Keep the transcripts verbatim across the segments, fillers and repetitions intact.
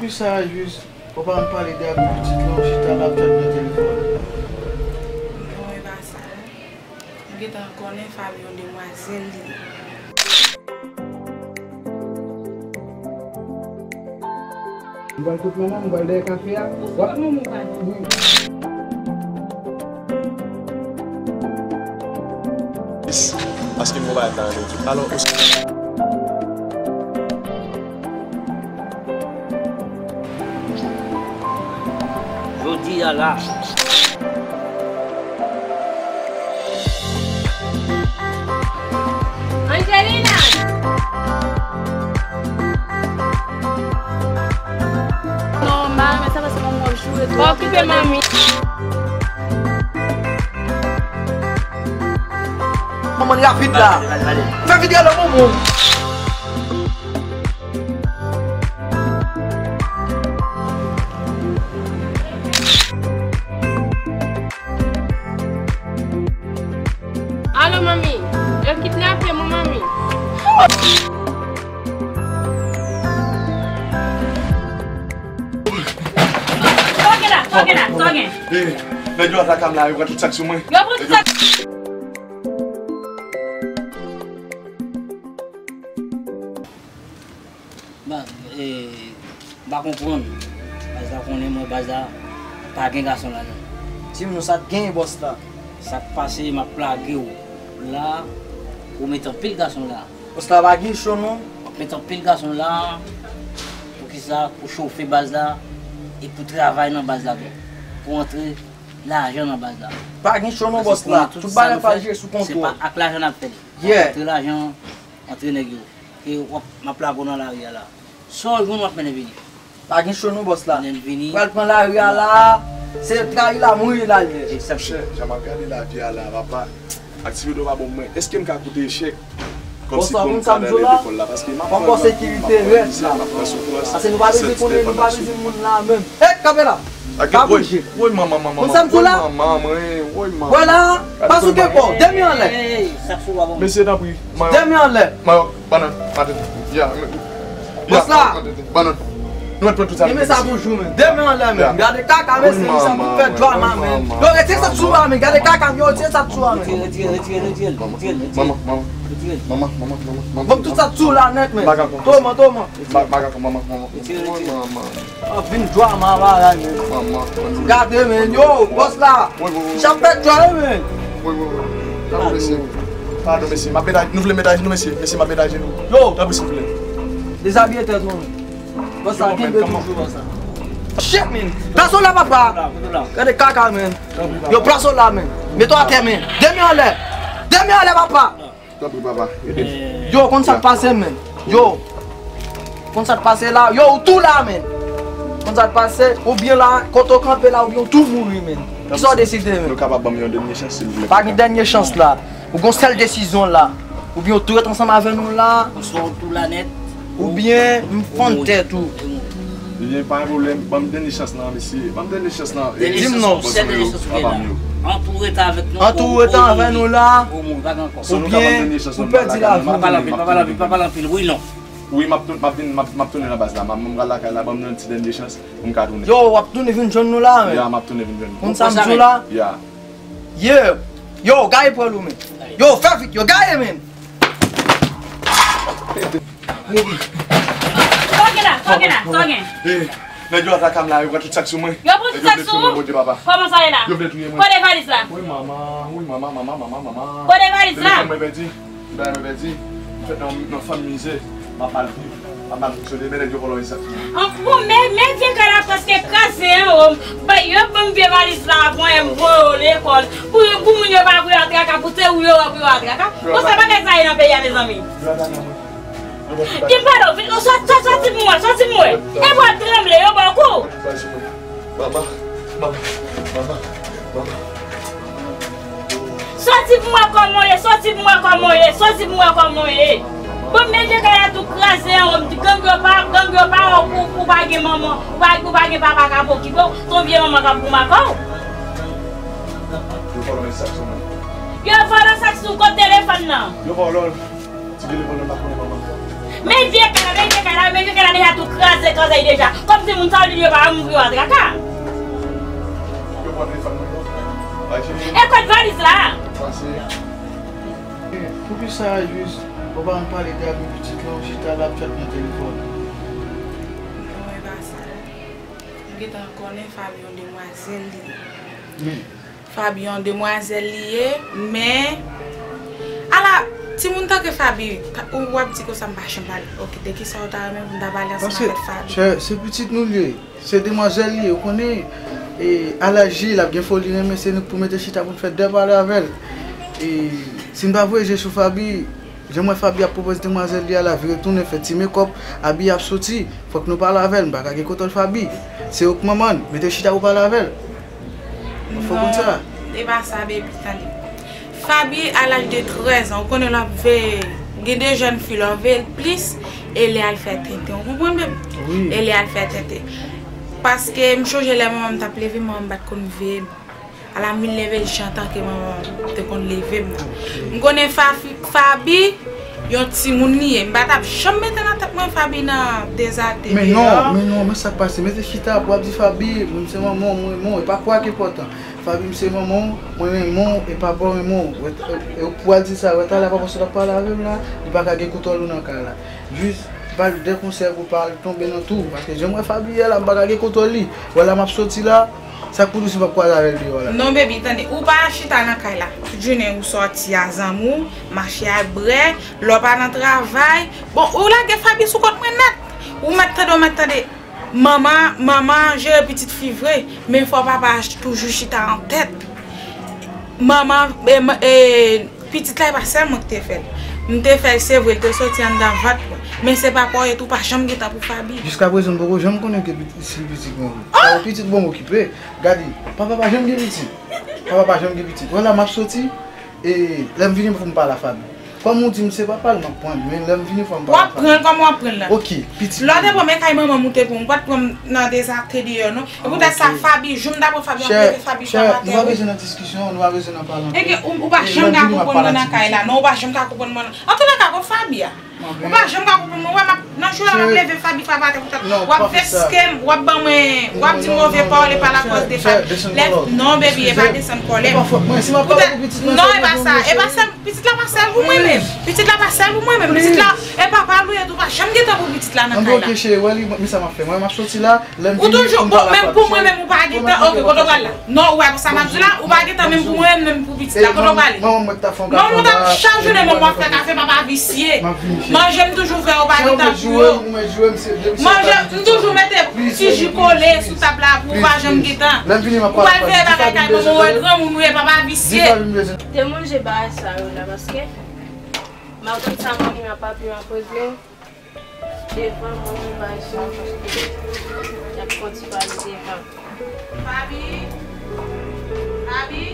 Sa jis, ou pa m pale de ak pitit lan, ou chita l ap chat nan telefòn. Non, e pa sa non. M gentan konnen Fabie yon demwazèl li ye. M pral tout manman, m pral dèyè kafe a. Ou sou manman ou pale? Wi. Paske m konprann sa. Alò, ou Jodi a la. Angelina! Non, ma, men sa paske manman w ap joure twòp. Okipe manmi. Manman li ap vit la. Fè vit gade manman w. Alo, manmi. Yo kidnape mwen, manmi. Sa w gen la? Sa w gen la? Sa w gen? Eh, nèg yo atake m la, yo pran tout sa k sou mwen. Yo pran tout sa. Ba, eh, m pa konprann. Baz la konnen mwen, baz la pa gen gason la non. Di m non, sa t genyen bòs la? Sa k pase, m ap lage w la, ou met anpil gason la. Bòs la pa gen cho non. M ap met anpil gason la, poukisa? Pou chofe baz la, e pou travay nan baz la tou. Pou antre lajan nan baz la. Pa gen cho non bòs la. Tout bagay pa jere sou kontwòl. Se pa ak lajan n ap fè l. Yeah. Antre lajan, antre nèg yo. E w ap, m ap lage w nan lari a la. Sa w jwenn w ap mennen vini. Pa gen cho non bòs la. Mennen vini. Pral pran lari a la. Se trayi la mouri la l ye. Egzakteman. Jan m ap gade lavi a la, papa. Ak ti video pa bon mwen. Èske m ka koute echèk? Kòmsi pou m ka nan lekòl la, paske m ap pran, m ap pran mizè, m ap pran soufrans. Paske nou pa bezwen konnen, nou pa bezwen moun la menm. Hey, kanpe la. Pa bouje. Woy manman, manman, manman. Konn sa m di w la? Woy manman, mwen, woy manman. Wè la, pa souke kò w. De men anlè. Mesye, tanpri. De men anlè. Mayo, bannann, maten. Ya, ya, bòs la. Bannann. Nou mèt pran tout sa. Li men sa toujou, men. De men anlè, men. Gade kaka, men, se sa pou fè drama, men. Yo, retire sa sou a, men. Gade kaka, yo, retire sa sou a, men. Retire, retire, retire, retire, retire, retire. Manman, manman. Retire. Manman, manman, manman, manman. Bon, tout sa sou la nèt, men. Toman, toman. Ma, ma, manman, manman. Retire, retire. Manman. Ap vin drama bagay, men. Manman. Gade, men. Yo, bòs la. Wi, wi, wi. Jan fè drama, men. Wi, wi, wi. Tanpri, mesye. Padon, mesye. M ap met ajenou, nou vle met ajenou, mesye. Mesye, m ap met ajenou. Yo. Tanpri, silvouplè. Dezabiye tèt ou, men. Bòs la, kenbe toujou, bòs la. Shit, men. Pase w la, papa. Gade kaka, men. Yo, pase w la, men. Mete w atè, men. De men anlè. De men anlè, papa. Tanpri, papa, ede m. Yo, konn sa k pase, men. Yo. Konn sa k pase la. Yo, ou tou la, men. Konn sa k pase, oubyen la, kote w kanpe la, oubyen ou tou mouri, men. Kisa w deside, men? Nou kapab ban m yon dènye chans, silvouplè? Pa gen dènye chans la. Ou gon sèl desizyon la. Oubyen ou tou ret ansanm avè nou la. Oswa ou tou la nèt. Oubyen m fann tèt ou. Ebyen, pa gen pwoblèm. Ban m dènye chans lan, mesye. Ban m dènye chans lan. Di m non. Sèl dènye chans ou gen la. An tou rete avèk nou. An tou rete avè nou la. Oubyen ou pèdi lavi. Pa pale anpil, pa pale anpil, pa pale anpil. Wi, non. Wi, m ap tou-, m ap vin, m ap, m ap tounen nan baz la. M ap, m ap pral lakay la, ban m yon ti dènye chans pou m ka tounen. Yo, w ap tounen vin jwenn nou la, men. Ya, m ap tounen vin jwenn nou. Konn sa m di w la? Ya. Yeah. Yo, gaye pwèl ou, men. Yo, fè vit, yo, gaye, men. Sa w gen la? Sa w gen la? Sa w gen? Eh, nèg yo atake m la, yo pran tout sa k sou mwen. Yo pran tout sa k sou ou? Bondye, papa. Kòman sa ye la? Yo vle touye mwen. Kote valiz la? Wi, manman, wi, manman, manman, manman, manman. Kote valiz la? Telefòn mwen pèdi. Bagay mwen pèdi. M fèt nan, nan fanm mizè. M ap mal viv. M ap mal fonksyone. Men nèg yo vòlò egzakteman. An, bon, men, men vye kay la prèske kraze, en, o. Bay, yo ban m vye valiz la, mwen, m voye w lekòl. Pou, pou moun yo pa pou yo atraka, pou se ou yo wè pou yo atraka. Bon, sa bagay sa ye nan peyi a, mezanmi. Yo atake mwen. Di m padon, vin, sòti, sòti, sòti pou mwen, sòti pou mwen. E bwa tranble, yo ba w kou. Manman, manman, manman, manman. Sòti pou mwen kòman w ye, sòti pou mwen kòman w ye, sòti pou mwen kòman w ye. Bon, men je kay la tou kraze anwo, gang yo pa, gang yo pa wè w pou, pou pa gen manman, ou pa, ou pa gen papa k ap okipe w, se yon vye manman k ap goumen ak ou. Yo vòlò men sa k sou mwen. Yo vòlò sa k sou kote telefòn nan. Yo vòlò. Ti telefòn nan pa konnen manman. Men vye kay la, men vye kay la, men vye kay la deja tou kraze, kraze deja. Kòmsi moun sa yo di yo pa mouri yo a traka. Yo pran telefòn mwen yo. E kot valiz la? Pase. Poukisa jis ou pa ann pale de avèk pitit lan, ou chita la ap chat nan telefòn? Non, e pa sa. M gentan konnen Fabi yon demwazèl li ye. Men Fabi yon demwazèl li ye, men ala timoun tanke Fabi, ta- ou w ap di konsa m pa janm pale. Ok, de kisa w ta renmen pou m ta pale ansanm avèk Fabi? Paske se pitit nou li ye. Se demwazèl li ye, ou konnen, e, a laj li, l ap gen foli renmen, se nou k pou mete chita pou n fè de pale avè l. E, si n pa voye je sou Fabi, jan m wè Fabi ap pwopoze demwazèl li a la, vire tounen, fè ti mekòp, abiye ap soti, fòk nou pale avè l, m pa ka gen kontwòl Fabi. Se ou k manman l, mete chita pou pale avè l. Fò konn sa. Non, e pa sa, baby, tande. Fabi, a laj de trèz an, ou konnen lè w ap veye, gen de jèn fi, lè w veye l plis, e lè al fè tenten. Ou konprann, baby? Wi. E lè al fè tenten. Paske m chonje lè manman m t ap leve, manman m pa t konn veye m. Ala m vin leve l jan tanke manman m te konn leve m nan. Ok. M konnen Fa- Fabi, yon timoun li ye. M pa t ap janm mete nan tèt mwen Fabi nan dezate deyò. Men non, men non, men sa k pase? Mete chita pou w ap di Fabi, mwen se manman w, mwen renmen w, e pa kwa k enpòtan. Fabi, m se manman w, mwen renmen w, e papa w renmen w. Wè, e, e, pou w al di sa, wè talè papa w sot ap pale avè m la, li pa ka gen kontwòl ou nan kay la. Jis ba l de konsèy pou pa al tonbe nan twou, paske jan m wè Fabi ye la, m pa ka gen kontwòl li. Wè la m ap soti la, sa k pou di w si m p ap kwaze avè l deyò la? Non, baby, tande, ou pa chita nan kay la. Tout jounen ou sòti a zanmi w, mache al bwè, lè w pa nan travay. Bon, ou lage Fabi sou kont mwen nèt. Ou mèt tande, ou mèt tande. Manman, manman jere pitit fi vre, men fò papa toujou chita an tèt. Manman, e, ma- e, pitit la, e pa sèl mwen ki te fè l. M te fè l, se vre, l te soti anndan vant mwen. Men se pa kòrèt, ou pa janm gen tan pou Fabi. Jiskaprezan, m poko janm konnen ke pitit, si pitit mwen. Sa yo pitit bon okipe. Gade, papa pa janm gen pitit. Papa pa janm gen pitit. Wè la, m ap soti, e lè m vini, fò m pale a Fabi. Kòm ou di m se papa l, m ap pran l, men lè m vini, fò m pale a Fabi. W ap pran l, kòman w ap pran l la? Ok, pitit. Lè w te pran m e kay manman m ou te pran m, ou pa t pran m nan dezate deyò, non. E poutèt sa, Fabi, jou m ta pran Fabi, m ap leve Fabi frape atè, wi. Nou pa bezwen nan diskisyon, nou pa bezwen nan pale anpil. Enben, ou, ou pa janm ka konprann mwen nan kay la, non, ou pa janm ka konprann mwen nan. Antouka, kot Fabi a? Ou pa janm ka konprann mwen, wè, m ap, nan jou la, m ap leve Fabi frape atè pou tèt. W ap veske m, w ap ban mwen, w ap di move pawòl, e pa lakòz de Fabi. Non, baby, e pa desann kòlè m. Poutèt, non, e pa sa, e pa sèl Pitit la pa sèl pou mwen menm. Pitit la pa sèl pou mwen menm. Pitit la, e papa l ou ye tou, pa janm gen tan pou pitit la nan kay la. Anben, ok, cheri, wè li, men sa m ap fè. Mwen, m ap soti la, lè m vini, m pale a Fabi. Menm pou mwen menm, ou pa gen tan. Ok, kote w pral la? Non, ou wè sa m ap di la, ou pa gen tan menm pou mwen menm, pou pitit la. Kote w prale? Manman mwen t ap fè yon kafe. Manman mwen t ap chak jounen, manman w ap fè kafe, papa visye. Manje m toujou fè, ou pa gen tan pou yo. Manje, m toujou mete ti ji kole sou tab la pou ou pa janm gen tan. Ou pral veye bagay kay manman w, wè granmoun ou ye, papa visye. Te manje bagay sa yo la, paske m ap tann sa manmi an, papi an poze devan, manmi pa janm, y ap konn ti pale devan. Fabi? Fabi?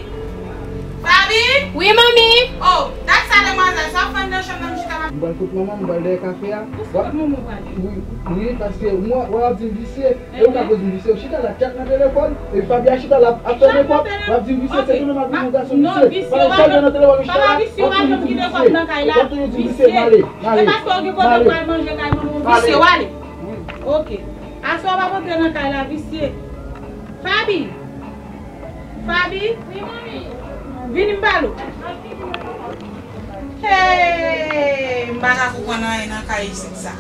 Fabi? Wi, manmi. Oh, dat sa demwazèl, sa w fè anndan chanm nan, m chita m ap. M pral kot manman, m pral dèyè kafe a. Ou kot manman w prale? Wi, wi, paske mwen, w ap di m visye. E ou ka poze m visye, ou chita la, chat nan telefòn, e Fabi a chita la, ap fè mekòp, w ap di m visye, se nou menm ak yon gason visye. Pale sèl nan telefòn, ou chita la, w ap toujou di m visye. W ap toujou di m visye, m ale, m ale, m ale. E paske w gen kote w pral manje kay manman w visye, w ale. Ok. Aswè w ap antre nan kay la, visye. Fabi! Fabi! Vini m pale w. Hey! M pa ka konprann anyen nan kay isit sa.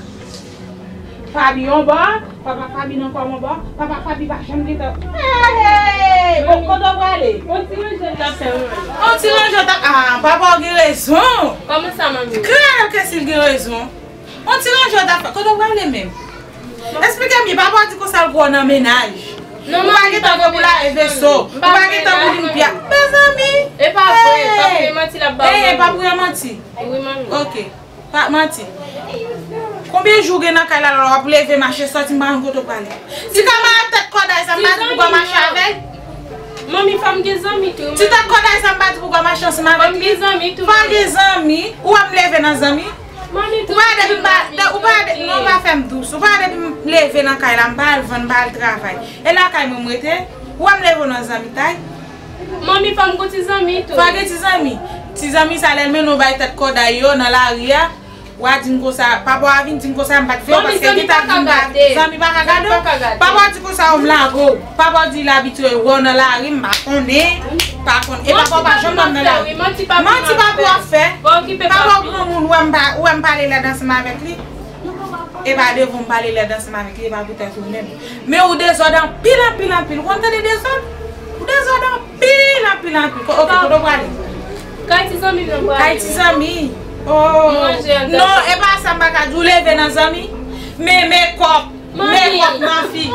Fabi yon bò, papa Fabi nan kò yon bò, papa Fabi pa janm gen tan. Hey, hey! Bon, kote w prale? On ti ranje w t ap fè, manman. On ti ranje w t ap, ah, papa w gen rezon. Kòman sa, manmi? Klè ke si l gen rezon. On ti ranje w t ap fè, kote w prale menm? Esplike m byen, papa w di konsa l pran w nan mennaj. Ou pa gen tan pou lave veso, ou pa gen tan pou limpya. Mezanmi! E pa vre, pa pou yon manti l ap ba w, manmi. E pa pou yon manti. Wi, manmi. Ok. Pa manti. Konbyen jou w gen nan kay la la, w ap leve, mache, sòti, m pa konn kote w prale? Ti kamarad tèt kòday sa, m pa di pou w mache avè l? Manmi, fò m gen zanmi tou. Ti tèt kòday sa, m pa di pou w mache ansanm avè l? Fò m gen zanmi tou, manmi. Fò w gen zanmi? Ou wè m leve nan zanmi? Manmi, ou pa depi m pa, ou pa de, non, ou pa fè m dous. Ou pa depi m leve nan kay la, m pa al vann, m pa al travay. E lakay mwen m rete? Ou wè m leve w nan zanmitay? Manmi, fò m gon ti zanmi tou. Fò w gen ti zanmi. Ti zanmi sa, lè l mennen w bay tèt kòday yo nan lari a, W a di m konsa, papa w a vin di m konsa, m pa t fè w, paske li ta di m pa, zanmi pa ka gade w. Papa w di konsa, w m lage w. Papa w di l abitye wè w nan lari, m pa konnen, pa konnen. E papa w pa janm wè m nan lari. Manti papa w ap fè. Papa w granmoun, ou wè m pa, ou wè m pale lèd ansanm avèk li. E pa devan m pale lèd ansanm avèk li, e pa poutèt ou menm. Men ou dezòd anpil, anpil, anpil. Ou konn tande dezòd? Ou dezòd anpil, anpil, anpil. Ko-, ok, kote w prale? Kay ti zanmi m nan prale. Kay ti zanmi? Oh. Non, e pa sa m pa ka di w, leve nan zanmi. Men mekòp, mekòp nan figi.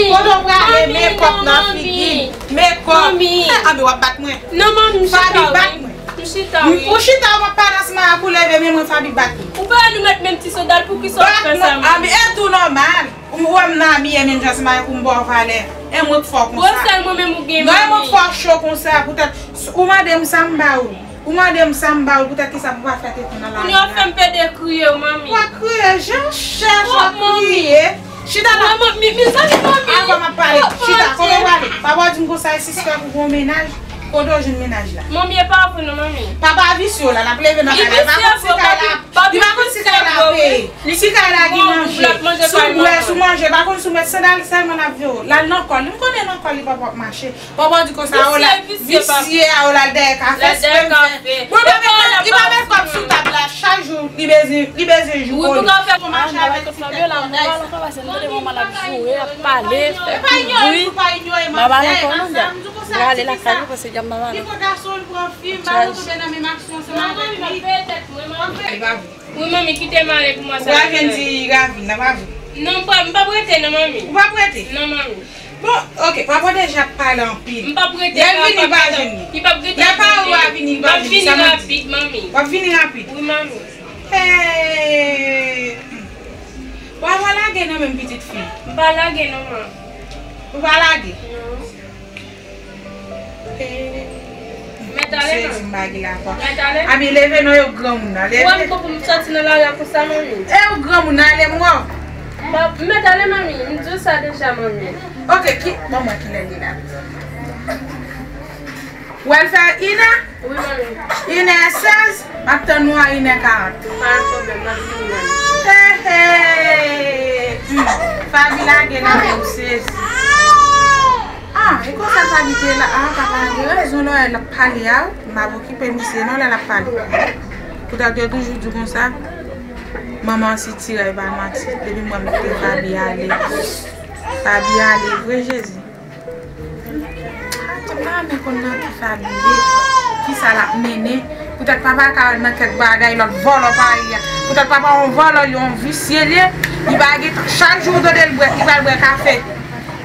Kote w prale? Mekòp nan figi. Mekòp. Eh, anben w ap bat mwen. Non, manmi, m chita, wi. M chita, wi. Ou chita, w ap pale ansanm ak ou leve, men mwen Faby bat mwen. Ou pa wè nou met menm ti sandal, poukisa w ap fè sa, manmi? Anben, e tou nòmal. Ou wè m nan abiye menm jan ansanm avèk ou, m ba w valè. E mwen k fè w konsa. Bon, sèl mwen menm ou gen, manmi. Non, e mwen k fè w cho konsa, poutèt ou mande m sa m ba ou. Ou mande m sa m ba ou, poutèt kisa pou pa fè tete nan lari a? Kounye a w fè m pede kriye, wi, manmi. W ap kriye, jan w chèch w ap kriye. Chita la. Mezanmi, manmi. Avan m ap pale. Chita, kote w prale? Papa w di m konsa, e sispèk ou gen yon mennaj. Kote w jwenn mennaj la? Manmi, e pa vre non, manmi. Papa visye w la, l ap leve nan kay la. Li pa konn si kay la, li pa konn si kay la peye. Si kay la gen manje, si w bwè, si w manje, pa konn si w met sandal sèlman l ap veye w. L al nan kò l. M konnen nan kò l li papa ap mache. Papa w di konsa, o la, visye a, o la, l dèyè kafe, sipè m fè. Bon, li pa met, li pa met kòb sou tab la, chak jou, li bezwen, li bezwen jou kole. Pou mache avèk ti tèt kòdèy sa. Pase m tande manman l ap joure, ap pale, fè ti bri. Manman l ankò non, gad. Prale lakay ou, pase djab manman l. Li pran gason, li pran fi, m pa vle tonbe nan menm aksyon ansanm avèk li. Wi, manmi, kite m ale pou mwen. Ou pa vin di Ravin nan, pa vre? Non, m pa, m p ap rete non, manmi. Ou p ap rete? Non, manmi. Bon, ok, papa deja ap pale anpil. M p ap rete. Lè l vini, pa jwenn li. Li p ap rete. Lè pa ou a vini, li pa jwenn li. M ap vini rapid, manmi. W ap vini rapid? Wi, manmi. Hey. Papa lage nan menm pitit fi. M pa lage non, manmi. Ou pa lage? Non. Mèt ale, manmi. Sezi m bagay la ankò. Mèt ale. Anben leve non, yo granmoun nan, leve. Ou wè m konprann m sòti nan lari a konsa, manmi. E yo granmoun nan, ale m wè w. M mèt ale, manmi. M di w sa deja, manmi. Ok, ki, ban mwen kilè li la. W al fè inè? Wi, manmi. Inè sèz, m ap tann ou a inè karant. Pa gen pwoblèm, m ap vini, manmi. Hey, hey. Hmm. Faby lage nan menm sezi. Ah, e konsa Faby te la. Ah, papa gen rezon lè w wè l ap pale a, wi. M ap okipe misye non lè l ap pale. Poutèt yo toujou di konsa, manman sitirè pa manti. Depi m wè m kite Faby ale. Faby ale vre, Jezi. Ah, m pa renmen konn nan ki Faby ye, kisa l ap mennen. Poutèt papa ka nan kèk bagay, lòt vòlò parèy a. Poutèt papa yon vòlò, yon visye l ye. Li pa gen tan, chak jou ou tande l bwè, li pral bwè kafe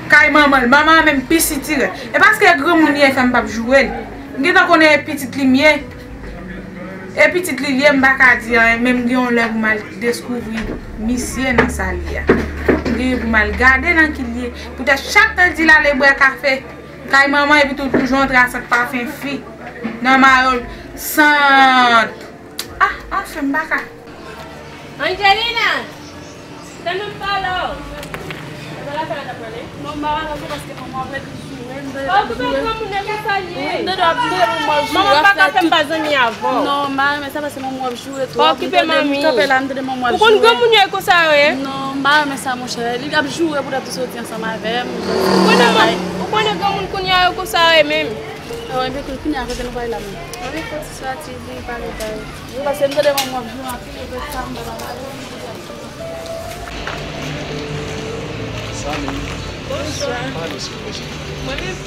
kay manman l. Manman an menm pi sitirè. E paske granmoun li ye fè m p ap joure l. M gentan konnen e pitit li m ye. E pitit li l ye, m pa ka di anyen, men m gen yon lè pou m al deskouvri misye nan sa l ye a. M gen pou m al gade nan ki l ye. Poutèt chak tan l di l ale bwè kafe kay manman, epi tou l toujou antre a sant pafen fi nan mayòl sant. Ah, anfen, m pa ka. Angelina! Tande m pale w. Nan lakay la t ap pale? Non, m pa pale anko paske manman ap rele m joure, m tande l ap joure. Okipe granmoun nan, ki sa l ye? Wi, m tande w ap, m tande manman w ap joure. Manman pa ka fè m pa zanmi avè w. Non, m pa renmen sa paske manman w ap joure twòp. Okipe manmi. M tande, m kanpe la, m tande manman w ap joure. Ou konn granmoun yo e konsa yo ye? Non, m pa renmen sa, monchè. Li ap joure poutèt ou soti ansanm avè m. Ou konnen, ou konnen granmoun kounye a yo konsa yo ye menm. Awen, epi kounye a kote nou pale la menm? Ann fè ti soti, vin pale bagay. Yo, paske m tande manman w ap joure anpil, yo fè sa, m pa pale. Salut. Bonsoir. Pale, silvouplè. Mwen menm.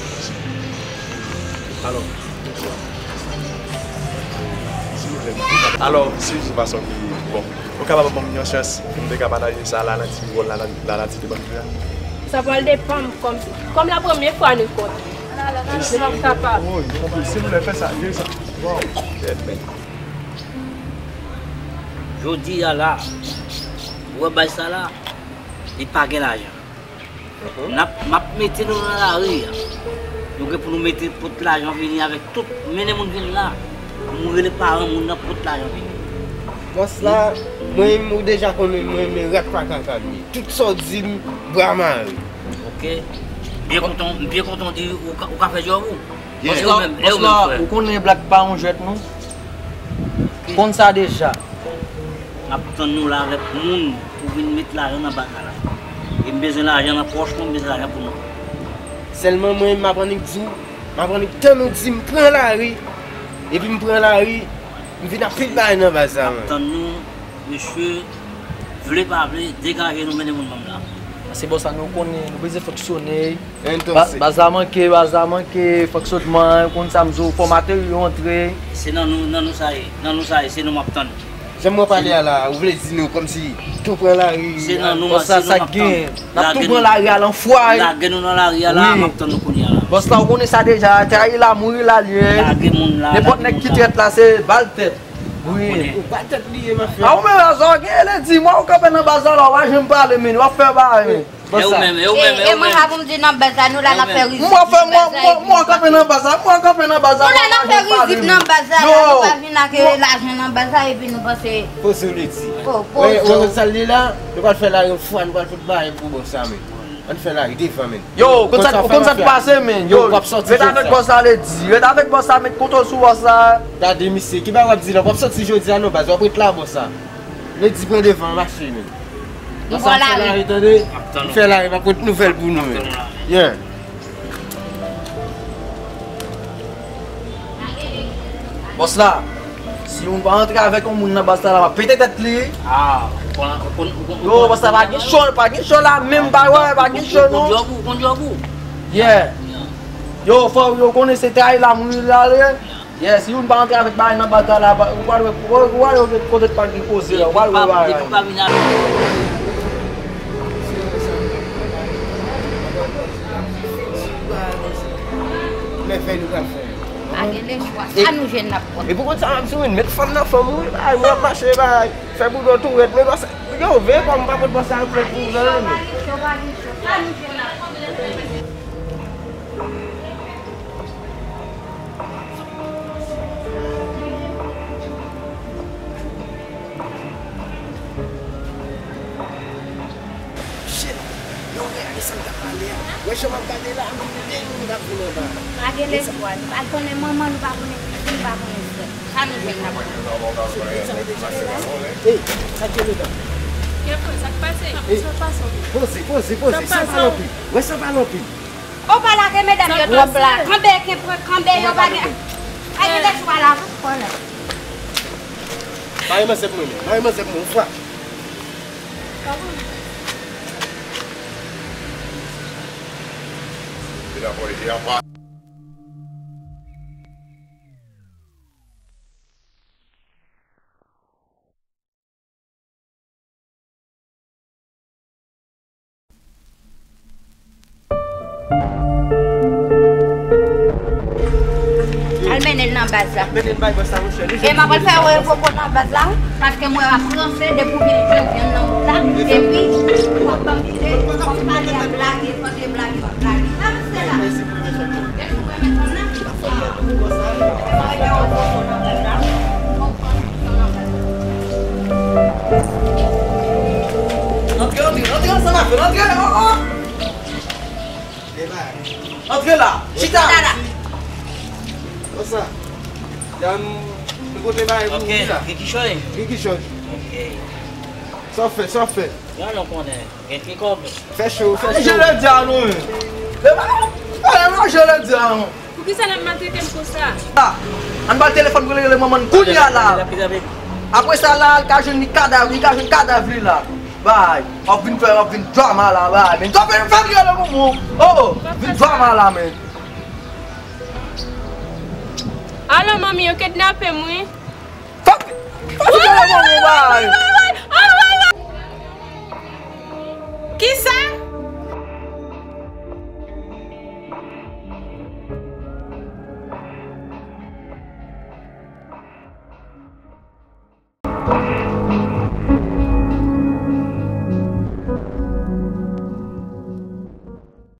Alò, bonsoir. Silvouplè. Alò, si, se fason ki, bon, ou kapab ban m yon chans pou m te ka pataje sa la, nan ti wòl la, la, la, la, ti debann jwe a? Sa pral depann kòm, kòm la premye fwa nou kontre. Mwen p ap kapab. Silvouplè, fè sa, jwe sa. Bon. Jodi a la, ou wè bay sa la, li pa gen lajan. N ap, m ap mete nou nan lari a. Nou gen pou nou mete pot lajan vini avèk tout, mennen moun vin la. Pou nou rele paran moun nan, pot lajan vini. Bòs la, mwen menm ou deja konnen mwen renmen rèk pa kaka m ye. Tout sa w di m, bra mare. Ok. Byen kontan, m byen kontan di ou ka, ou ka fè djòb ou. Bòs la, bòs la, ou konnen blag pa yon jwèt non. Konn sa deja. M Ap tann nou la avèk moun pou vin met lajan nan baz la. E m bezwen lajan nan pòch mwen, m bezwen lajan pou nou. Sèlman mwen, m ap annik di w, m ap annik tann ou di m pran lari, epi m pran lari, m vin ap fè bagay nan baz la, mwen. Ap tann nou, mesye, vle pa vle, degaje nou mennen moun ban m la. Paske bòs la, nou konnen, nou bezwen fonksyone. Entonces. Ba-, baz la manke, baz la manke, fòk sot man, konn sa m di w, fò materyo antre. Se nan nou, nan nou sa ye, nan nou sa ye, se nou m ap tann. Jan mwen pale a la, ou vle di nou kòmsi tou pran lari. Se nan nou, bòs la, se nou sa m ap tann. N ap tou pran lari a, lanfway. Lage nou nan lari a la, m ap tann nou kounye a la. Bòs la, ou konnen sa deja, trayi la, mouri la l ye. Lage moun la, nenpòt nèg ki trèt la, se bal tèt. Wi. Ou bal tèt li ye, mafya. A ou menm, Azò, gen lè di, mwen ou kanpe nan baz la, w pa janm pale, men w ap fè bagay, men. E ou menm, e ou menm, e ou menm. E mwen ka pou m di nan baz la, nou la n ap fè rizib. Mwen fè, mwen, mwen, mwen kanpe nan baz la, mwen kanpe nan baz la. Nou la n ap fè rizib nan baz la, nou pa vin ak lajan nan baz la, epi nou panse. Poze w ledi. Poze w. Wè, wè, sa l ye la, nou pral fè lari yon fwa, nou pral fout bagay pou bòs sa, men. Ann fè lari devan, men. Yo, konn sa, konn sa k pase, men. Yo, ret avèk bòs la, ledi. Ret avèk bòs la, met kontwòl sou bòs la. Gade, misye, ki bagay w ap di la? W ap sòti jodi a, non, baz, w ap ret la, bòs la. Ledi pran devan, mache, men. Nou pran lari, tande? Nou fè lari, m ap pote nouvèl pou nou, men. Yeah. Bòs la, si yon pa antre avèk yon moun nan baz la, l ap pete tèt li. Ah, ou konn, ou konn, ou konn. Yo, bòs la, pa gen cho, pa gen cho la, menm pa wè, pa gen cho, non. Ou konn djòb ou, ou konn djòb ou. Yeah. Yo, fò yo konnen se trayi la, moun la, ye. Yeah, si youn pa antre avèk bagay nan baz la, ou pral wè, ou pral wè kote pa gen koze la, ou pral wè bagay. Lè fè nou pral fè. Pa gen lechwa. Sa nou jwenn n ap pran. E pou kont sa m ap di w, met fanm nan fanm ou, wi, bagay, mwen ap mache, bagay. Fè boudon tou rèd, men bòs, yo, veye kòm pa pot bòs sa yo prèt pou ou, non, men. Sa nou jwenn n ap pran. Shit! Yo, wè, sa m t ap pale a. Wè, jan m ap gade la, m gen moun k ap vin anba. Pa gen lespwa. Nou pa konnen manman, nou pa konnen pitit, nou pa konnen frè. Sa nou jwenn n ap pran. Ey, sa k ye medam? Gen frè, sa k pase? Ey, poze, poze, poze, san pale anpil. Wè, san pale anpil. Ou pa lage medam yo twòp la. Kanbe, kenbe, kanbe yo pa gen. Pa gen lespwa la. Mare manzè pou mwen, men. Mare manzè pou mwen, yon fwa. Al mennen l nan baz la. Mennen l bay bòs la, monchè. E m ap al fè wè popo nan baz la, paske mwen ap ranse depi w vin jwenn vyann nan wout la, epi w ap ban m vide, w ap pale, w ap blage, fò te blage, w ap blage. Avanse la. Depi w renmen fanm nan, Antre, antre, antre ansanm avè l, antre, oh, oh. Antre la, chita. Konsa. Dam, nou pote bagay pou ou la. Gen kichòy? Gen kichòy. Ok. Sa w fè, sa w fè? Yon non konnen. Gen ki kòb? Fè cho, fè cho. Manje lè di a non, men. Lè pa, pa manje lè di a non. Poukisa n ap maltrete m konsa? Ah, ann ba l telefòn pou l rele manman n kounye a la. Apre sa la, l ka jwenn li kadav, li ka jwenn kadav li la. Bay, w ap vin fè, w ap vin drama la, bay. Men, w ap vin fè l rele manman. Oh, vin drama la, men. Alo, manmi, yo kidnape m, wi. Fòk, fòk yo leve yon bagay. Kisa?